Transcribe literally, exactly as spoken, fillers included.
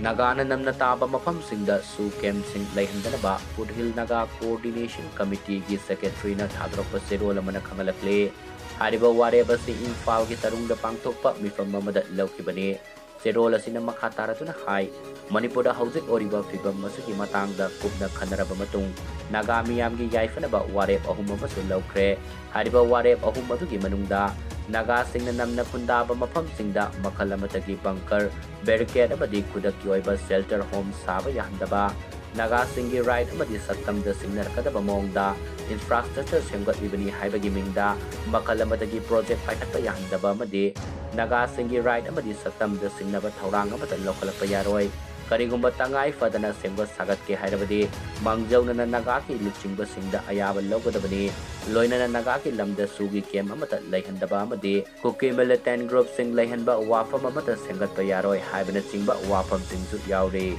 ꯅꯥꯒꯥꯅ ꯅꯝꯅ ꯇꯥꯕ ꯃꯐꯝꯁꯤꯡꯗ ꯁꯨ ꯀꯦꯝꯞꯁꯤꯡ ꯂꯩꯍꯟꯗꯅꯕ Foothill Naga Coordination Committeeꯒꯤ ꯁꯦꯀ꯭ꯔꯦꯇꯔꯤꯅ ꯊꯥꯗꯣꯔꯛꯄ ꯆꯦꯔꯣꯜ ꯑꯃꯅ ꯈꯪꯍꯜꯂꯛꯂꯤ꯫ ꯍꯥꯏꯔꯤꯕ ꯋꯥꯔꯦꯞ ꯑꯁꯤ ꯏꯝꯐꯥꯜꯒꯤ ꯇꯔꯨꯡꯗ ꯄꯥꯡꯊꯣꯛꯄ ꯃꯤꯐꯝ ꯑꯃꯗ ꯂꯧꯈꯤꯕꯅꯤ꯫ ꯆꯦꯔꯣꯜ ꯑꯁꯤꯅ ꯃꯈꯥ ꯇꯥꯔꯗꯨꯅ ꯍꯥꯏ, ꯃꯅꯤꯄꯨꯔꯗ ꯍꯧꯖꯤꯛ ꯑꯣꯏꯔꯤꯕ ꯐꯤꯕꯝ ꯑꯁꯤꯒꯤ ꯃꯇꯥꯡꯗ ꯀꯨꯞꯅ ꯈꯟꯅꯔꯕ ꯃꯇꯨꯡ, ꯅꯥꯒꯥ ꯃꯤꯌꯥꯝꯒꯤ ꯌꯥꯏꯐꯅꯕ ꯋꯥꯔꯦꯞ ꯑꯍꯨꯝ ꯑꯃꯁꯨ ꯂꯧꯈ꯭ꯔꯦ꯫ ꯍꯥꯏꯔꯤꯕ ꯋꯥꯔꯦꯞ ꯑꯍꯨꯝ ꯑꯗꯨꯒꯤ ꯃꯅꯨꯡꯗ ꯅꯥꯒꯥꯁꯤꯡꯅ ꯅꯝꯅ ꯈꯨꯟꯗꯥꯕ ꯃꯐꯝꯁꯤꯡꯗ ꯃꯈꯜ ꯑꯃꯠꯇꯒꯤ ꯕꯪꯀꯔ, ꯕꯦꯔꯤꯀꯦꯗ ꯑꯃꯗꯤ ꯈꯨꯗꯛꯀꯤ ꯑꯣꯏꯕ ꯁꯦꯜꯇꯔ ꯍꯣꯝ ꯁꯥꯕ ꯌꯥꯍꯟꯗꯕ, ꯅꯥꯒꯥꯁꯤꯡꯒꯤ ꯔꯥꯏꯠ ꯑꯃꯗꯤ ꯁꯛꯇꯝꯗ ꯁꯤꯡꯅꯔꯛꯀꯗꯕ ꯃꯑꯣꯡꯗ ꯏꯟꯐ꯭ꯔꯥꯁ꯭ꯇ꯭ꯔꯛꯆꯔ ꯁꯦꯝꯒꯠꯂꯤꯕꯅꯤ ꯍꯥꯏꯕꯒꯤ ꯃꯤꯡꯗ ꯃꯈꯜ ꯑꯃꯗꯒꯤ ꯄ꯭ꯔꯣꯖꯦꯛ ꯄꯥꯏꯈꯠꯄ ꯌꯥꯍꯟꯗꯕ ꯑꯃꯗꯤ ꯅꯥꯒꯥꯁꯤꯡꯒꯤ ꯔꯥꯏꯠ ꯑꯃꯗꯤ ꯁꯛꯇꯝꯗ ꯁꯤꯡꯅꯕ ꯊꯧꯔꯥꯡ ꯑꯃꯠꯇ ꯂꯧꯈꯠꯂꯛꯄ ꯌꯥꯔꯣꯏ꯫ ꯀꯔꯤꯒꯨꯝꯕ ꯇꯉꯥꯏ ꯐꯗꯅ ꯁꯦꯝꯒꯠ ꯁꯥꯒꯠꯀꯦ ꯍꯥꯏꯔꯕꯗꯤ ꯃꯥꯡꯖꯧꯅꯅ ꯅꯥꯒꯥꯒꯤ ꯂꯨꯆꯤꯡꯕꯁꯤꯡꯗ ꯑꯌꯥꯕ ꯂꯧꯒꯗꯕꯅꯤ꯫ ꯂꯣꯏꯅꯅ ꯅꯥꯒꯥꯒꯤ ꯂꯝꯗ ꯁꯨꯒꯤ ꯀꯦꯝꯞ ꯑꯃꯠꯇ ꯂꯩꯍꯟꯗꯕ ꯑꯃꯗꯤ ꯀꯨꯀꯤ ꯃꯤꯂꯤꯇꯦꯟꯠ ꯒ꯭ꯔꯨꯞꯁꯤꯡ ꯂꯩꯍꯟꯕ ꯋꯥꯐꯝ ꯑꯃꯠꯇ ꯁꯦꯝꯒꯠꯄ ꯌꯥꯔꯣꯏ ꯍꯥꯏꯕꯅꯆꯤꯡꯕ ꯋꯥꯐꯝꯁꯤꯡꯁꯨ ꯌꯥꯎꯔꯤ꯫